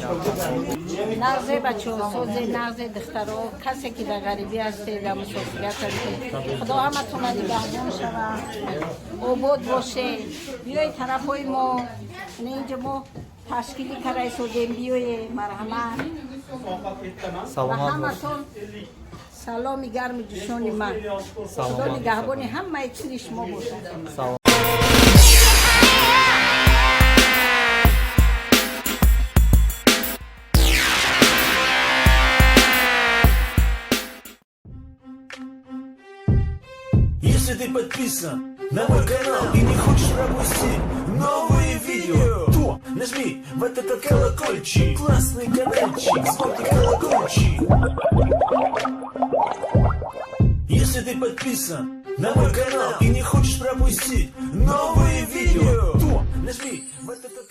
Нағзе, бачаҳо, созе, нағзе, духтаро, касе ки дар ғарибӣ ҳастед, дар мусофират ҳастед, Худо ҳаматонро нигаҳбон шава, обод боше. Биёед тарафҳои мо, инҷо мо ташкилӣ карда истодем, биёед, марҳамат. Ба Саломат бош. ҳаматон саломи гарми ҷӯшони ман. Худо Саломат. нигаҳбони ҳамаи чизи шумо бошад. Салом. Если ты подписан на мой канал и не хочешь пропустить новые видео, то нажми вот этот колокольчик, классный каналчик, звонкий колокольчик. Если ты подписан на мой канал и не хочешь пропустить новые видео, то нажми вот этот.